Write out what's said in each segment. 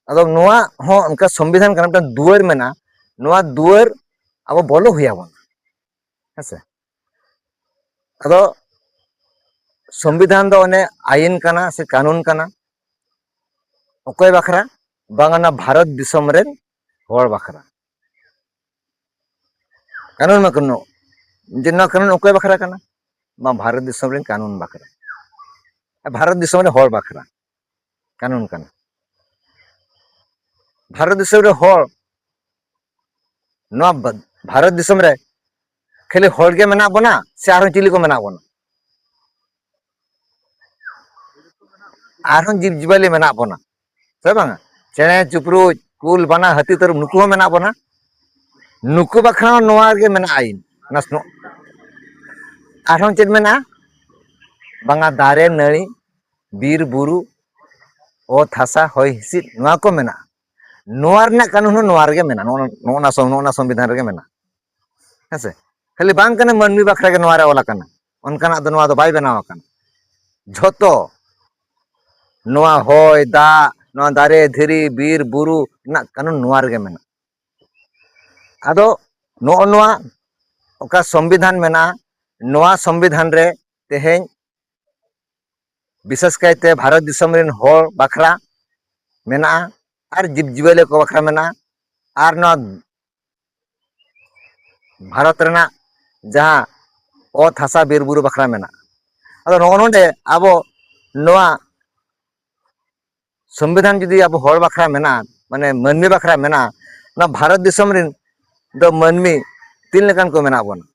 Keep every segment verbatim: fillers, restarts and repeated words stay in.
ᱟᱫᱚ ᱱᱚᱣᱟ ᱦᱚᱸ ᱚᱱᱠᱟ ᱥᱚᱝᱵᱤᱫᱷᱟᱱ ᱠᱟᱱᱟ, ᱢᱤᱫᱴᱟᱝ ᱫᱩᱣᱟᱹᱨ ᱢᱮᱱᱟᱜᱼᱟ, ᱱᱚᱣᱟ ᱫᱩᱣᱟᱹᱨ ᱟᱵᱚ ᱵᱚᱞᱚ ᱦᱩᱭ ᱟᱵᱚᱱᱟ᱾ ᱦᱮᱸᱥᱮ? ᱟᱫᱚ ᱥᱚᱝᱵᱤᱫᱷᱟᱱ ᱫᱚ ᱚᱱᱮ ᱟᱭᱤᱱ ᱠᱟᱱᱟ ᱥᱮ ᱠᱟᱹᱱᱩᱱ ᱠᱟᱱᱟ᱾ ᱚᱠᱚᱭ ᱵᱟᱠᱷᱨᱟ? ᱵᱟᱝ, ᱚᱱᱟ ᱵᱷᱟᱨᱚᱛ ᱫᱤᱥᱚᱢ ᱨᱮᱱ ᱦᱚᱲ ᱵᱟᱠᱷᱨᱟ᱾ ᱠᱟᱹᱱᱩᱱ ᱢᱟ ᱠᱟᱹᱱᱩᱱ, ᱡᱮ ᱱᱚᱣᱟ ᱠᱟᱹᱱᱩᱱ ᱚᱠᱚᱭ ᱵᱟᱠᱷᱨᱟ ᱠᱟᱱᱟ? ᱵᱟᱝ, ᱵᱷᱟᱨᱚᱛ ᱫᱤᱥᱚᱢ ᱨᱮᱱ ᱠᱟᱹᱱᱩᱱ ᱵᱟᱠᱷᱨᱟ, ᱵᱷᱟᱨᱚᱛ ᱫᱤᱥᱚᱢ ᱨᱮᱱ ᱦᱚᱲ ᱵᱟᱠᱷᱨᱟ ᱠᱟᱹᱱᱩᱱ ᱠᱟᱱᱟ᱾ ᱵᱷᱟᱨᱚᱛ ᱫᱤᱥᱚᱢ ᱨᱮ ᱦᱚᱲ, ᱱᱚᱣᱟ ᱵᱷᱟ-, ᱵᱷᱟᱨᱚᱛ ᱫᱤᱥᱚᱢ ᱨᱮ ᱠᱷᱟᱹᱞᱤ ᱦᱚᱲ ᱜᱮ ᱢᱮᱱᱟᱜ ᱵᱚᱱᱟ ᱥᱮ ᱟᱨᱦᱚᱸ ᱪᱤᱞᱤ ᱠᱚ ᱢᱮᱱᱟᱜ ᱵᱚᱱᱟ? ᱟᱨᱦᱚᱸ ᱡᱤᱵᱽ ᱡᱤᱭᱟᱹᱞᱤ ᱢᱮᱱᱟᱜ ᱵᱚᱱᱟ, ᱥᱮ ᱵᱟᱝᱟ? ᱪᱮᱬᱮ ᱪᱤᱯᱨᱩᱡ, ᱠᱩᱞ ᱵᱟᱱᱟ, ᱦᱟᱹᱛᱤ ᱛᱟᱹᱨᱩᱵ, ᱱᱩᱠᱩ ᱦᱚᱸ ᱢᱮᱱᱟᱜ ᱵᱚᱱᱟ᱾ ᱱᱩᱠᱩ ᱵᱟᱠᱷᱨᱟ ᱦᱚᱸ ᱱᱚᱣᱟ ᱜᱮ ᱢᱮᱱᱟᱜᱼᱟ ᱟᱹᱭᱤᱱ᱾ ᱚᱱᱟ ᱥᱱᱚ-, ᱟᱨᱦᱚᱸ ᱪᱮᱫ ᱢᱮᱱᱟᱜᱼᱟ? ᱵᱟᱝᱟ, ᱫᱟᱨᱮ ᱱᱟᱹᱲᱤ, ᱵᱤᱨ ᱵᱩᱨᱩ, ᱚᱛ ᱦᱟᱥᱟ, ᱦᱚᱭ ᱦᱤᱸᱥᱤᱫ, ᱱᱚᱣᱟ ᱠᱚ ᱢᱮᱱᱟᱜᱼᱟ᱾ ᱱᱚᱣᱟ ᱨᱮᱱᱟᱜ ᱠᱟᱹᱱᱩᱱ ᱦᱚᱸ ᱱᱚᱣᱟ ᱨᱮᱜᱮ ᱢᱮᱱᱟᱜᱼᱟ, ᱱᱚᱜᱼᱚ ᱱᱚᱜᱼᱚ ᱱᱟ ᱥᱚᱝ-, ᱱᱚᱜᱼᱚ ᱱᱟ ᱥᱚᱝᱵᱤᱫᱷᱟᱱ ᱨᱮᱜᱮ ᱢᱮᱱᱟᱜᱼᱟ᱾ ᱦᱮᱸᱥᱮ? ᱠᱷᱟᱹᱞᱤ ᱵᱟᱝ ᱠᱟᱱᱟ ᱢᱟᱹᱱᱢᱤ ᱵᱟᱠᱷᱨᱟ ᱜᱮ ᱱᱚᱣᱟ ᱨᱮ ᱚᱞ ᱟᱠᱟᱱᱟ, ᱚᱱᱠᱟᱱᱟᱜ ᱫᱚ ᱱᱚᱣᱟ ᱫᱚ ᱵᱟᱭ ᱵᱮᱱᱟᱣ ᱟᱠᱟᱱᱟ᱾ ᱡᱷᱚᱛᱚ ᱱᱚᱣᱟ ᱦᱚᱭ ᱫᱟᱜ, ᱱᱚᱣᱟ ᱫᱟᱨᱮ ᱫᱷᱤᱨᱤ ᱵᱤᱨ ᱵᱩᱨᱩ ᱨᱮᱱᱟᱜ ᱠᱟᱹᱱᱩᱱ ᱱᱚᱣᱟ ᱨᱮᱜᱮ ᱢᱮᱱᱟᱜᱼᱟ᱾ ᱟᱫᱚ ᱱᱚᱜᱼᱚ ᱱᱚᱣᱟ ᱚᱠᱟ ᱥᱚᱝᱵᱤᱫᱷᱟᱱ ᱢᱮᱱᱟᱜᱼᱟ, ᱱᱚᱣᱟ ᱥᱚᱝᱵᱤᱫᱷᱟᱱ ᱨᱮ ᱛᱮᱦᱮᱧ ᱵᱤᱥᱮᱥ ᱠᱟᱭᱛᱮ ᱵᱷᱟᱨᱚᱛ ᱫᱤᱥᱚᱢ ᱨᱮᱱ ᱦᱚᱲ ᱵᱟᱠᱷᱨᱟ ᱢᱮᱱᱟᱜᱼᱟ, ᱟᱨ ᱡᱤᱵᱽ ᱡᱤᱭᱟᱹᱞᱤ ᱠᱚ ᱵᱟᱠᱷᱨᱟ ᱢᱮᱱᱟᱜᱼᱟ, ᱟᱨ ᱱᱚᱣᱟ ᱵᱷᱟᱨᱚᱛ ᱨᱮᱱᱟᱜ ᱡᱟᱦᱟᱸ ᱚᱛ ᱦᱟᱥᱟ ᱵᱤᱨ ᱵᱩᱨᱩ ᱵᱟᱠᱷᱨᱟ ᱢᱮᱱᱟᱜᱼᱟ᱾ ᱟᱫᱚ ᱱᱚᱜᱼᱚ ᱱᱚᱰᱮ ᱟᱵᱚ ᱱᱚᱣᱟ ᱥᱚᱝᱵᱤᱫᱷᱟᱱ ᱡᱩᱫᱤ ᱟᱵᱚ ᱦᱚᱲ ᱵᱟᱠᱷᱨᱟ ᱢᱮᱱᱟᱜᱼᱟ, ᱢᱟᱱᱮ ᱢᱟᱹᱱᱢᱤ ᱵᱟᱠᱷᱨᱟ ᱢᱮᱱᱟᱜᱼᱟ, ᱱᱚᱣᱟ ᱵᱷᱟᱨᱚᱛ ᱫᱤᱥᱚᱢ ᱨᱮᱱ ᱫᱚ ᱢᱟᱹᱱᱢᱤ ᱛᱤᱱ ᱞᱮᱠᱟᱱ ᱠᱚ ᱢᱮᱱᱟᱜ ᱵᱚᱱᱟ?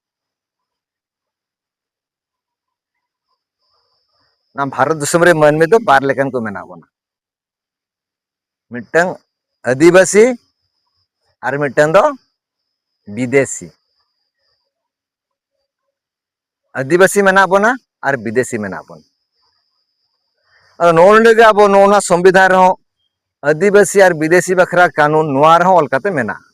ᱱᱚᱣᱟ ᱵᱷᱟᱨᱚᱛ ᱫᱤᱥᱚᱢ ᱨᱮ ᱢᱟᱹᱱᱢᱤ ᱫᱚ ᱵᱟᱨ ᱞᱮᱠᱟᱱ ᱠᱚ ᱢᱮᱱᱟᱜ ᱵᱚᱱᱟ, ᱢᱤᱫᱴᱟᱝ ᱟᱹᱫᱤᱵᱟᱹᱥᱤ ᱟᱨ ᱢᱤᱫᱴᱟᱝ ᱫᱚ ᱵᱤᱫᱮᱥᱤ᱾ ᱟᱹᱫᱤᱵᱟᱹᱥᱤ ᱢᱮᱱᱟᱜ ᱵᱚᱱᱟ ᱟᱨ ᱵᱤᱫᱮᱥᱤ ᱢᱮᱱᱟᱜ ᱵᱚᱱᱟ᱾ ᱟᱫᱚ ᱱᱚᱜᱼᱚ ᱱᱚᱰᱮ ᱜᱮ ᱟᱵᱚ ᱱᱚᱜᱼᱚ ᱱᱚᱣᱟ ᱥᱚᱝᱵᱤᱫᱷᱟᱱ ᱨᱮᱦᱚᱸ ᱟᱹᱫᱤᱵᱟᱹᱥᱤ ᱟᱨ ᱵᱤᱫᱮᱥᱤ ᱵᱟᱠᱷᱨᱟ ᱠᱟᱹᱱᱩᱱ ᱱᱚᱣᱟ ᱨᱮᱦᱚᱸ ᱚᱞ ᱠᱟᱛᱮ ᱢᱮᱱᱟᱜᱼᱟ᱾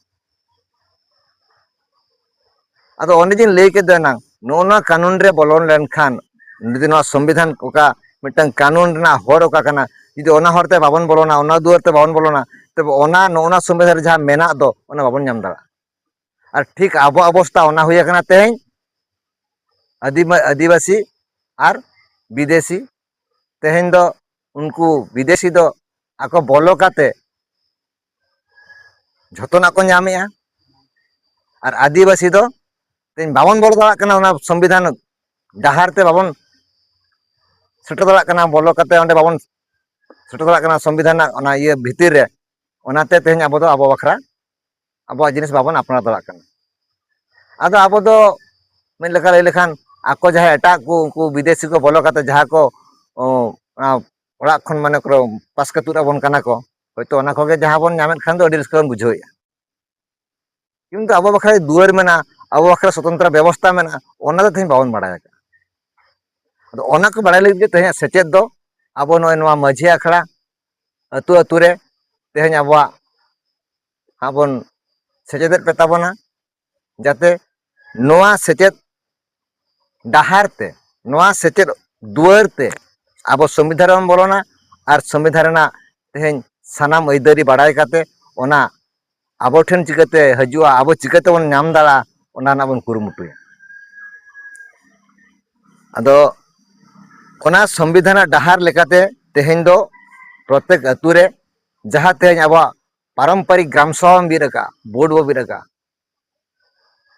ᱟᱫᱚ ᱚᱱᱮ ᱡᱮᱧ ᱞᱟᱹᱭ ᱠᱮᱫ ᱫᱚ ᱮᱱᱟᱝ, ᱱᱚᱜᱼᱚ ᱱᱚᱣᱟ ᱠᱟᱹᱱᱩᱱ ᱨᱮ ᱵᱚᱞᱚ ᱞᱮᱱᱠᱷᱟᱱ, ᱡᱩᱫᱤ ᱱᱚᱣᱟ ᱥᱚᱝᱵᱤᱫᱷᱟᱱ ᱚᱠᱟ ᱢᱤᱫᱴᱟᱝ ᱠᱟᱹᱱᱩᱱ ᱨᱮᱱᱟᱜ ᱦᱚᱨ ᱚᱠᱟ ᱠᱟᱱᱟ, ᱡᱩᱫᱤ ᱚᱱᱟ ᱦᱚᱨ ᱛᱮ ᱵᱟᱵᱚᱱ ᱵᱚᱞᱚᱱᱟ, ᱚᱱᱟ ᱫᱩᱣᱟᱹᱨ ᱛᱮ ᱵᱟᱵᱚᱱ ᱵᱚᱞᱚᱱᱟ, ᱛᱚᱵᱮ ᱚᱱᱟ ᱱᱚᱜᱼᱚ ᱱᱟ ᱥᱚᱝᱵᱤᱫᱷᱟᱱ ᱨᱮ ᱡᱟᱦᱟᱸ ᱢᱮᱱᱟᱜ ᱫᱚ, ᱚᱱᱟ ᱵᱟᱵᱚᱱ ᱧᱟᱢ ᱫᱟᱲᱮᱭᱟᱜᱼᱟ᱾ ᱟᱨ ᱴᱷᱤᱠ ᱟᱵᱚ ᱚᱵᱚᱥᱛᱟ ᱚᱱᱟ ᱦᱩᱭ ᱟᱠᱟᱱᱟ ᱛᱮᱦᱮᱧ᱾ ᱟᱹᱫᱤᱢᱟ-, ᱟᱹᱫᱤᱵᱟᱹᱥᱤ ᱟᱨ ᱵᱤᱫᱮᱥᱤ, ᱛᱮᱦᱮᱧ ᱫᱚ ᱩᱱᱠᱩ ᱵᱤᱫᱮᱥᱤ ᱫᱚ ᱟᱠᱚ ᱵᱚᱞᱚ ᱠᱟᱛᱮ ᱡᱷᱚᱛᱚᱱᱟᱜ ᱠᱚ ᱧᱟᱢᱮᱜᱼᱟ, ᱟᱨ ᱟᱹᱫᱤᱵᱟᱹᱥᱤ ᱫᱚ ᱛᱮᱦᱮᱧ ᱵᱟᱵᱚᱱ ᱵᱚᱞᱚ ᱫᱟᱲᱮᱭᱟᱜ ᱠᱟᱱᱟ, ᱚᱱᱟ ᱥᱚᱝᱵᱤᱫᱷᱟᱱ ᱰᱟᱦᱟᱨ ᱛᱮ ᱵᱟᱵᱚᱱ ᱥᱮᱴᱮᱨ ᱫᱟᱲᱮᱭᱟᱜ ᱠᱟᱱᱟ, ᱵᱚᱞᱚ ᱠᱟᱛᱮ ᱚᱸᱰᱮ ᱵᱟᱵᱚᱱ ᱥᱮᱴᱮᱨ ᱫᱟᱲᱮᱭᱟᱜ ᱠᱟᱱᱟ ᱥᱚᱝᱵᱤᱫᱷᱟᱱ ᱨᱮᱱᱟᱜ ᱚᱱᱟ ᱤᱭᱟᱹ ᱵᱷᱤᱛᱤᱨ ᱨᱮ᱾ ᱚᱱᱟᱛᱮ ᱛᱮᱦᱮᱧ ᱟᱵᱚ ᱫᱚ ᱟᱵᱚ ᱵᱟᱠᱷᱨᱟ ᱟᱵᱚᱣᱟᱜ ᱡᱤᱱᱤᱥ ᱵᱟᱵᱚᱱ ᱟᱯᱱᱟᱨ ᱫᱟᱲᱮᱭᱟᱜ ᱠᱟᱱᱟ᱾ ᱟᱫᱚ ᱟᱵᱚ ᱫᱚ ᱢᱤᱫ ᱞᱮᱠᱟ ᱞᱟᱹᱭ ᱞᱮᱠᱷᱟᱱ, ᱟᱠᱚ ᱡᱟᱦᱟᱸᱭ ᱮᱴᱟᱜ ᱠᱚ, ᱩᱱᱠᱩ ᱵᱤᱫᱮᱥᱤ ᱠᱚ ᱵᱚᱞᱚ ᱠᱟᱛᱮ ᱡᱟᱦᱟᱸ ᱠᱚ, ᱚ, ᱚᱱᱟ ᱚᱲᱟᱜ ᱠᱷᱚᱱ ᱢᱟᱱᱮ ᱠᱚ ᱯᱟᱥᱠᱟ ᱛᱩᱫ ᱟᱵᱚᱱ ᱠᱟᱱᱟ ᱠᱚ, ᱦᱚᱭᱛᱳ ᱚᱱᱟ ᱠᱚᱜᱮ ᱡᱟᱦᱟᱸ ᱵᱚᱱ ᱧᱟᱢᱮᱫ ᱠᱷᱟᱱ ᱫᱚ ᱟᱹᱰᱤ ᱨᱟᱹᱥᱠᱟᱹ ᱵᱚᱱ ᱵᱩᱡᱷᱟᱹᱣᱮᱫᱼᱟ᱾ ᱠᱤᱱᱛᱩ ᱟᱵᱚ ᱵᱟᱠᱷᱨᱟ ᱫᱩᱣᱟᱹᱨ ᱢᱮᱱᱟᱜᱼᱟ, ᱟᱵᱚ ᱵᱟᱠᱷᱨᱟ ᱥᱚᱛᱚᱱᱛᱨᱚ ᱵᱮᱵᱚᱥᱛᱷᱟ ᱢᱮᱱᱟᱜᱼᱟ, ᱚᱱᱟ ᱫᱚ ᱛᱮᱦᱮᱧ ᱵᱟᱵᱚᱱ ᱵᱟᱲᱟᱭ ᱟᱠᱟᱫᱼᱟ᱾ ᱟᱫᱚ ᱚᱱᱟ ᱠᱚ ᱵᱟᱲᱟᱭ ᱞᱟᱹᱜᱤᱫ ᱜᱮ ᱛᱮᱦᱮᱧᱟᱜ ᱥᱮᱪᱮᱫ ᱫᱚ ᱟᱵᱚ ᱱᱚᱜᱼᱚᱭ ᱱᱚᱣᱟ ᱢᱟᱹᱡᱷᱤ ᱟᱠᱷᱲᱟ, ᱟᱹᱛᱩ ᱟᱹᱛᱩ ᱨᱮ ᱛᱮᱦᱮᱧ ᱟᱵᱚᱣᱟᱜ ᱦᱟᱸᱜ ᱵᱚᱱ ᱥᱮᱪᱮᱫᱮᱫ ᱯᱮ ᱛᱟᱵᱚᱱᱟ, ᱡᱟᱛᱮ ᱱᱚᱣᱟ ᱥᱮᱪᱮᱫ ᱰᱟᱦᱟᱨ ᱛᱮ, ᱱᱚᱣᱟ ᱥᱮᱪᱮᱫ ᱫᱩᱣᱟᱹᱨ ᱛᱮ ᱟᱵᱚ ᱥᱚᱝᱵᱤᱫᱷᱟᱱ ᱨᱮᱵᱚᱱ ᱵᱚᱞᱚᱱᱟ, ᱟᱨ ᱥᱚᱝᱵᱤᱫᱷᱟᱱ ᱨᱮᱱᱟᱜ ᱛᱮᱦᱮᱧ ᱥᱟᱱᱟᱢ ᱟᱹᱭᱫᱟᱹᱨᱤ ᱵᱟᱲᱟᱭ ᱠᱟᱛᱮ ᱚᱱᱟ ᱟᱵᱚ ᱴᱷᱮᱱ ᱪᱤᱠᱟᱹᱛᱮ ᱦᱤᱡᱩᱜᱼᱟ, ᱟᱵᱚ ᱪᱤᱠᱟᱹ ᱛᱮᱵᱚᱱ ᱧᱟᱢ ᱫᱟᱲᱮᱭᱟᱜᱼᱟ, ᱚᱱᱟ ᱨᱮᱱᱟᱜ ᱵᱚᱱ ᱠᱩᱨᱩᱢᱩᱴᱩᱭᱟ᱾ ᱟᱫᱚ ᱚᱱᱟ ᱥᱚᱝᱵᱤᱫᱷᱟᱱᱟᱜ ᱰᱟᱦᱟᱨ ᱞᱮᱠᱟᱛᱮ ᱛᱮᱦᱮᱧ ᱫᱚ ᱯᱨᱚᱛᱮᱠ ᱟᱹᱛᱩ ᱨᱮ ᱡᱟᱦᱟᱸ ᱛᱮᱦᱮᱧ ᱟᱵᱚᱣᱟᱜ ᱯᱟᱨᱚᱢᱯᱚᱨᱤᱠ ᱜᱨᱟᱢ ᱥᱚᱵᱷᱟ ᱵᱚᱱ ᱵᱤᱨ ᱟᱠᱟᱫᱼᱟ, ᱵᱳᱨᱰ ᱵᱚ ᱵᱤᱨ ᱟᱠᱟᱫᱼᱟ,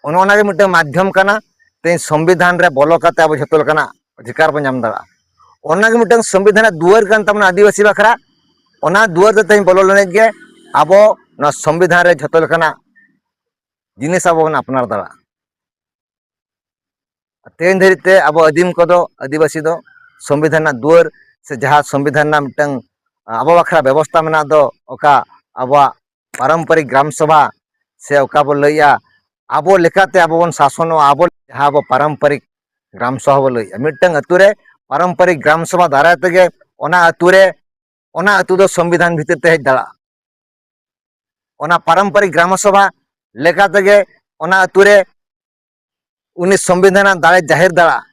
ᱚᱱᱮ ᱚᱱᱟᱜᱮ ᱢᱤᱫᱴᱟᱝ ᱢᱟᱫᱽᱫᱷᱚᱢ ᱠᱟᱱᱟ ᱛᱮᱦᱮᱧ ᱥᱚᱝᱵᱤᱫᱷᱟᱱ ᱨᱮ ᱵᱚᱞᱚ ᱠᱟᱛᱮ ᱟᱵᱚ ᱡᱷᱚᱛᱚ ᱞᱮᱠᱟᱱᱟᱜ ᱚᱫᱷᱤᱠᱟᱨ ᱵᱚᱱ ᱧᱟᱢ ᱫᱟᱲᱮᱭᱟᱜᱼᱟ᱾ ᱚᱱᱟᱜᱮ ᱢᱤᱫᱴᱟᱝ ᱥᱚᱝᱵᱤᱫᱷᱟᱱ ᱨᱮᱱᱟᱜ ᱫᱩᱣᱟᱹᱨ ᱠᱟᱱ ᱛᱟᱵᱚᱱᱟ ᱟᱹᱫᱤᱵᱟᱹᱥᱤ ᱵᱟᱠᱷᱨᱟ᱾ ᱚᱱᱟ ᱫᱩᱣᱟᱹᱨ ᱛᱮ ᱛᱮᱦᱮᱧ ᱵᱚᱞᱚ ᱞᱮᱱ ᱜᱮ ᱟᱵᱚ ᱱᱚᱣᱟ ᱥᱚᱝᱵᱤᱫᱷᱟᱱ ᱨᱮ ᱡᱷᱚᱛᱚ ᱞᱮᱠᱟᱱᱟᱜ ᱡᱤᱱᱤᱥ ᱟᱵᱚ ᱵᱚᱱ ᱟᱯᱱᱟᱨ ᱫᱟᱲᱮᱭᱟᱜᱼᱟ᱾ ᱛᱮᱦᱮᱧ ᱫᱷᱟᱹᱨᱤᱡ ᱛᱮ ᱟᱵᱚ ᱟᱹᱫᱤᱢ ᱠᱚᱫᱚ, ᱟᱹᱫᱤᱵᱟᱹᱥᱤ ᱫᱚ ᱥᱚᱝᱵᱤᱫᱷᱟᱱ ᱨᱮᱱᱟᱜ ᱫᱩᱣᱟᱹᱨ ᱥᱮ ᱡᱟᱦᱟᱸ ᱥᱚᱝᱵᱤᱫᱷᱟᱱ ᱨᱮᱱᱟᱜ ᱢᱤᱫᱴᱟᱝ ᱟᱵᱚ ᱵᱟᱠᱷᱨᱟ ᱵᱮᱵᱚᱥᱛᱷᱟ ᱢᱮᱱᱟᱜ ᱫᱚ, ᱚᱠᱟ ᱟᱵᱚᱣᱟᱜ ᱯᱟᱨᱚᱢᱯᱚᱨᱤᱠ ᱜᱨᱟᱢ ᱥᱚᱵᱷᱟ ᱥᱮ ᱚᱠᱟ ᱵᱚ ᱞᱟᱹᱭᱮᱜᱼᱟ, ᱟᱵᱚ ᱞᱮᱠᱟᱛᱮ ᱟᱵᱚ ᱵᱚᱱ ᱥᱟᱥᱚᱱᱚᱜᱼᱟ, ᱟᱵᱚ ᱡᱟᱦᱟᱸ ᱟᱵᱚ ᱯᱟᱨᱚᱢᱯᱚᱨᱤᱠ ᱜᱨᱟᱢ ᱥᱚᱵᱷᱟ ᱵᱚ ᱞᱟᱹᱭᱮᱜᱼᱟ, ᱢᱤᱫᱴᱟᱝ ᱟᱹᱛᱩ ᱨᱮ ᱯᱟᱨᱚᱢᱯᱚᱨᱤᱠ ᱜᱨᱟᱢ ᱥᱚᱵᱷᱟ ᱫᱟᱨᱟᱭ ᱛᱮᱜᱮ ᱚᱱᱟ ᱟᱹᱛᱩ ᱨᱮ, ᱚᱱᱟ ᱟᱹᱛᱩ ᱫᱚ ᱥᱚᱝᱵᱤᱫᱷᱟᱱ ᱵᱷᱤᱛᱤᱨ ᱛᱮ ᱦᱮᱡ ᱫᱟᱲᱮᱭᱟᱜᱼᱟ᱾ ᱚᱱᱟ ᱯᱟᱨᱚᱢᱯᱚᱨᱤᱠ ᱜᱨᱟᱢ ᱥᱚᱵᱷᱟ ᱞᱮᱠᱟ ᱛᱮᱜᱮ ᱚᱱᱟ ᱟᱹᱛᱩ ᱨᱮ ᱩᱱᱤ ᱥᱚᱝᱵᱤᱫᱷᱟᱱ ᱨᱮᱱᱟᱜ ᱫᱟᱲᱮ ᱡᱟᱦᱮᱨ ᱫᱟᱲᱮᱭᱟᱜᱼᱟ᱾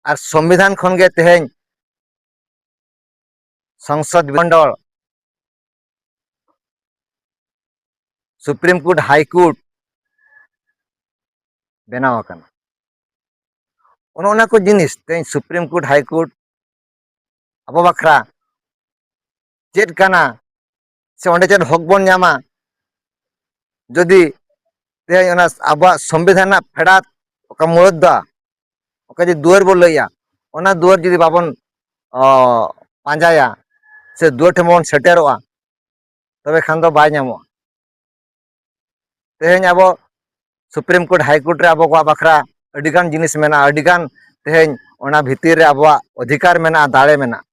ᱟᱨ ᱥᱚᱝᱵᱤᱫᱷᱟᱱ ᱠᱷᱚᱱ ᱜᱮ ᱛᱮᱦᱮᱧ ᱥᱚᱝᱥᱚᱫ ᱢᱚᱱᱰᱚᱞ, ᱥᱩᱯᱨᱤᱢ ᱠᱳᱨᱴ, ᱦᱟᱭ ᱠᱳᱨᱴ ᱵᱮᱱᱟᱣ ᱟᱠᱟᱱᱟ᱾ ᱚᱱᱮ ᱚᱱᱟ ᱠᱚ ᱡᱤᱱᱤᱥ ᱛᱮᱦᱮᱧ ᱥᱩᱯᱨᱤᱢ ᱠᱳᱨᱴ, ᱦᱟᱭ ᱠᱳᱨᱴ ᱟᱵᱚ ᱵᱟᱠᱷᱨᱟ ᱪᱮᱫ ᱠᱟᱱᱟ, ᱥᱮ ᱚᱸᱰᱮ ᱪᱮᱫ ᱦᱚᱠ ᱵᱚᱱ ᱧᱟᱢᱟ? ᱡᱩᱫᱤ ᱛᱮᱦᱮᱧ ᱚᱱᱟ ᱟᱵᱚᱣᱟᱜ ᱥᱚᱝᱵᱤᱫᱷᱟᱱ ᱨᱮᱱᱟᱜ ᱯᱷᱮᱰᱟᱛ ᱚᱠᱟ ᱢᱩᱲᱩᱫ ᱫᱚ, ᱚᱠᱟ ᱡᱮ ᱫᱩᱣᱟᱹᱨ ᱵᱚ ᱞᱟᱹᱭᱟ, ᱚᱱᱟ ᱫᱩᱣᱟᱹᱨ ᱡᱩᱫᱤ ᱵᱟᱵᱚᱱ, ᱚ, ᱯᱟᱸᱡᱟᱭᱟ ᱥᱮ ᱫᱩᱣᱟᱹᱨ ᱴᱷᱮᱱ ᱵᱚᱱ ᱥᱮᱴᱮᱨᱚᱜᱼᱟ, ᱛᱚᱵᱮ ᱠᱷᱟᱱ ᱫᱚ ᱵᱟᱭ ᱧᱟᱢᱚᱜᱼᱟ᱾ ᱛᱮᱦᱮᱧ ᱟᱵᱚ ᱥᱩᱯᱨᱤᱢ ᱠᱳᱨᱴ, ᱦᱟᱭ ᱠᱳᱨᱴ ᱨᱮ ᱟᱵᱚ ᱠᱚᱣᱟᱜ ᱵᱟᱠᱷᱨᱟ ᱟᱹᱰᱤᱜᱟᱱ ᱡᱤᱱᱤᱥ ᱢᱮᱱᱟᱜᱼᱟ, ᱟᱹᱰᱤᱜᱟᱱ ᱛᱮᱦᱮᱧ ᱚᱱᱟ ᱵᱷᱤᱛᱤᱨ ᱨᱮ ᱟᱵᱚᱣᱟᱜ ᱚᱫᱷᱤᱠᱟᱨ ᱢᱮᱱᱟᱜᱼᱟ, ᱫᱟᱲᱮ ᱢᱮᱱᱟᱜᱼᱟ᱾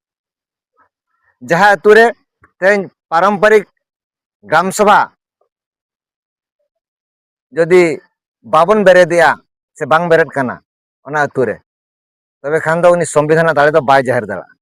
ᱡᱟᱦᱟᱸ ᱟᱹᱛᱩ ᱨᱮ ᱛᱮᱦᱮᱧ ᱯᱟᱨᱚᱢᱯᱚᱨᱤᱠ ᱜᱨᱟᱢ ᱥᱚᱵᱷᱟ ᱡᱩᱫᱤ ᱵᱟᱵᱚᱱ ᱵᱮᱨᱮᱫᱮᱜᱼᱟ ᱥᱮ ᱵᱟᱝ ᱵᱮᱨᱮᱫ ᱠᱟᱱᱟ ᱚᱱᱟ ᱟᱹᱛᱩ ᱨᱮ, ᱛᱚᱵᱮ ᱠᱷᱟᱱ ᱫᱚ ᱩᱱᱤ ᱥᱚᱝᱵᱤᱫᱷᱟᱱ ᱨᱮᱱᱟᱜ ᱫᱟᱲᱮ ᱫᱚ ᱵᱟᱭ ᱡᱟᱦᱮᱨ ᱫᱟᱲᱮᱭᱟᱜᱼᱟ᱾